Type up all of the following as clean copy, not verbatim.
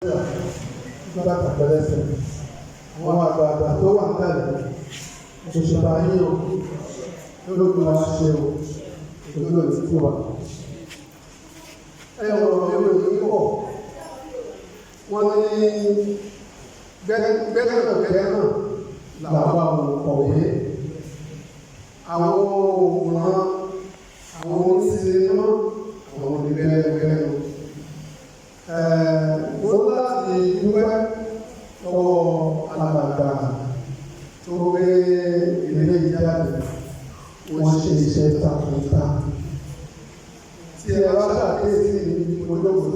Bàtà pẹ̀lẹ́sẹ̀, àwọn àgbààgbà tó wà ń kalẹ̀, òṣùpá yín o, lóògùn wa ṣe o, ojú òní tí wà. Ẹ ọ̀rọ̀ mi ò ní pọ̀. Wọ́n ní gbẹ́nàgbẹ́nà làwọn òǹkọ̀wé, àwọn òǹwòran, àwọn oníṣẹ́ná, àwọn onígbẹ́nugbẹ́nu. Mo láti dúpẹ́ lọ́wọ́ alàgbà tó gbé ilé yìí jáde. Wọ́n ṣe iṣẹ́ takuntakun. Tí ẹ bá ṣàkíyèsí ní mo jókòó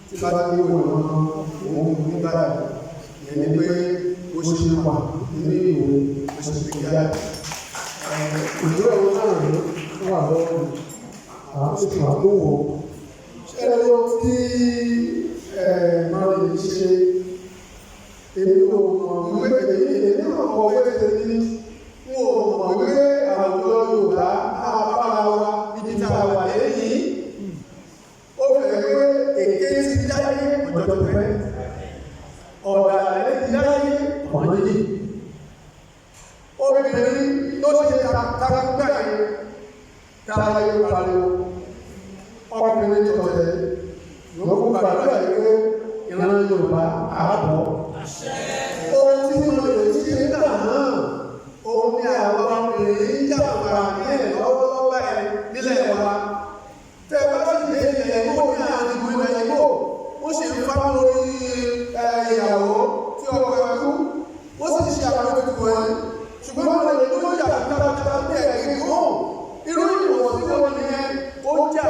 tí bá ní òun òun ní báyìí, ìyẹn ni pé ó ṣe wà nínú ìwé, ó ṣe fi jáde. Ìwé ọ̀hún náà ló wà lọ́wọ́ mi, àwọn tó ti wà tó wò ó. Ṣé ẹ lọ tí máa lè ṣe? Èmi ò mọ̀ wípé èmi náà kọ wé tèmi, n ò mọ̀ wípé àwùjọ Yorùbá á bára wa ibi tá a wà lẹ́yìn. Ó fẹ́ pé èké ti dáyé ọjọ́ tó pẹ́, ọ̀dàlẹ̀ ti dáyé ọ̀nà yìí. Obìnrin tó ṣe takuntakun yẹn táyé pariwo, ọkùnrin tọ̀tẹ̀ yòókù gbàdúrà yìí pé ìran Yorùbá àbọ̀. Ohun tí mo lè ṣe nígbà náà, òun ni àwọn obìnrin ń jàǹfààní ẹ̀ lọ́wọ́lọ́wọ́ ẹ̀ nílẹ̀ wa. Tẹ́ bá sì dé ilẹ̀ Ìgbò ní àdìgbò ilẹ̀ Ìgbò, wọ́n sì ń fa lórí ìyàwó tí ọkọ ẹ̀ kú, wọ́n sì ṣe àwọn ètùtù ẹ̀, ṣùgbọ́n wọ́n lè ló jà pátápátá ní ẹ̀gbẹ́ gbọ́n. Irú ìwọ̀sí wọn nìyẹn? Ó jà,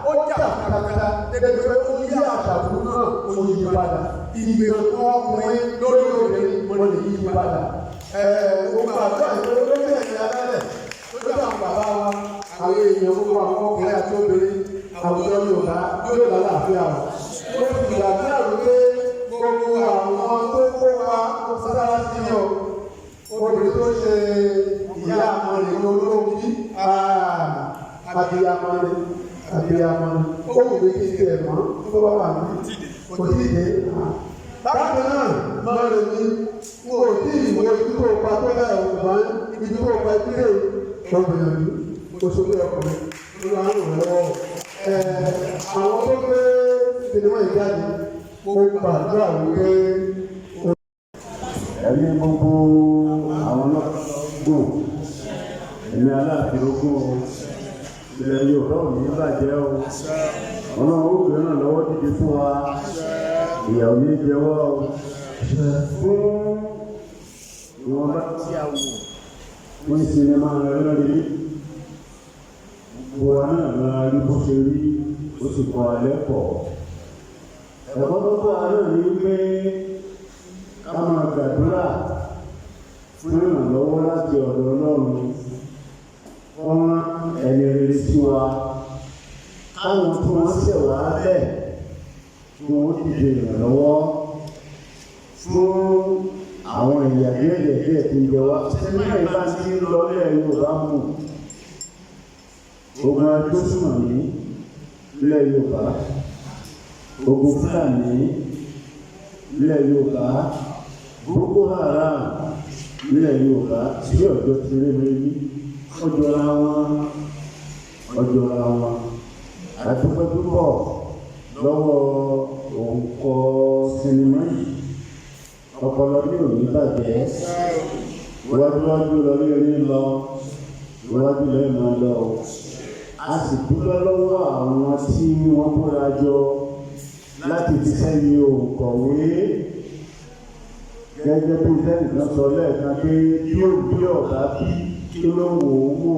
ó jà pátápátá débi pé ó yí àṣà burúkú náà, ó yí padà. Ìgbèkùn ọkùnrin lórí obìnrin, wọ́n lè yí padà. Gbogbo àdúrà ìṣòro lórí ẹ̀yìn alálẹ̀, lójú àwọn bàbá wa, àwọn èèyàn, gbogbo àwọn ọkùnrin àti obìnrin, àwùjọ Yorùbá yóò lálàáfíà o. Ó sì gbàdúrà wípé gbogbo àwọn tó kópa sára sí o, obìnrin tó ṣe ìyá àmọ́rin ní olóògbé, abiyamọ ni, abiyamọ ni. Ó wù mí kí n tiẹ̀ mọ́ tó bá wà ní kò tí ì dé. Bákan náà, mọ́rin mi n ò tí ì wo ibi tó pa tó bẹ́ẹ̀, ṣùgbọ́n ibi tó pa ìdílé, ó gbìyànjú, ó ṣojú ọkùnrin ló máa ń ràn lọ́wọ́. Àwọn tó gbé sinimá yìí jáde, mo gbàdúrà wípé Ẹ̀mí gbogbo àwọn náà gùn, ẹ̀mí Aláàfin ogún o. Ilẹ̀ Yorùbá ò ní bàjẹ́ o. Ọlọ́run ó gbé náà lọ́wọ́ dìde fún wa, ìyà ò ní jẹ wá o. Fún ìwọ̀nba tí a wò ní sinimá rẹ̀ lórí, gbogbo wa náà la rí bó ṣe rí. Ó sì kọ́ alẹ́ pọ̀. Ẹ̀kọ́ tó kọ́ wa náà ní pé ká máa gbàdúrà fún ìrànlọ́wọ́ láti ọ̀dọ̀ Ọlọ́run, wọ́n rán ẹni rere sí wa, káwọn tí wọ́n ṣẹ̀ wá bẹ̀ kí wọ́n dìde ìrànlọ́wọ́ fún àwọn ìyà díẹ̀ díẹ̀ tí ń jẹ wá. Sinimá yìí bá ti ń lọ ilẹ̀ Yorùbá mú ogun agbésùmọ̀mí ilẹ̀ Yorùbá, ogun Fúlàní ilẹ̀ Yorùbá, Boko Haram ilẹ̀ Yorùbá, tí ọjọ́ ti rí mi rí, ọjọ́ra wọn, ọjọ́ra wọn. Àdúpẹ́ púpọ̀ lọ́wọ́ òǹkọ sinimá yìí. Ọpọlọ ní òní bàjẹ́. Iwájúwájú lọ ní orí lọ, iwájú lẹ́yìn máa lọ o. A sì dúpẹ́ lọ́wọ́ àwọn tí wọ́n kóra jọ láti fi sẹ́yìn òǹkọ̀wé, gẹ́gẹ́ bí tẹ́nìkan sọ lẹ́ẹ̀kan pé bí òbí ọ̀bá bí kí ló wò ó wò,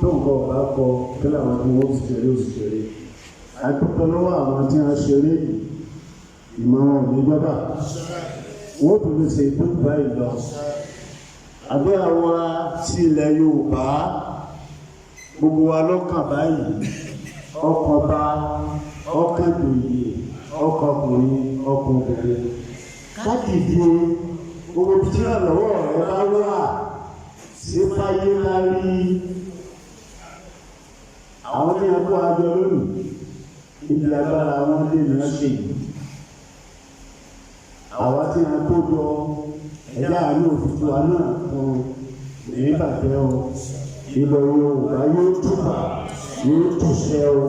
tó nǹkan ọ̀bá kọ kí làwọn tí wọ́n fi ṣeré òṣèré. A dúpẹ́ lọ́wọ́ àwọn tí wọ́n ṣeré yìí. Ìmọ̀ wọn ò ní gbọ́dọ̀, wọ́n tún lè ṣe tó báyìí lọ. Àdúrà wa sí ilẹ̀ Yorùbá, gbogbo wa lọ́kàn báyìí, ọkàn bá ọkàn jòyè, ọkàn ọkùnrin, ọkàn obìnrin, ká dìde. Gbogbo tí ìrànlọ́wọ́ rẹ bá wà sí fáyé lárí àwọn tí wọ́n kó àjọ lónìí, ibi agbára wọn lè ní wọ́n ṣe yìí. tí a kó jọ ẹ̀yà àánú òfin tiwa náà fún ní bàjẹ́ o. Ilẹ̀ Yorùbá yóò túbà, yóò túṣẹ́ o.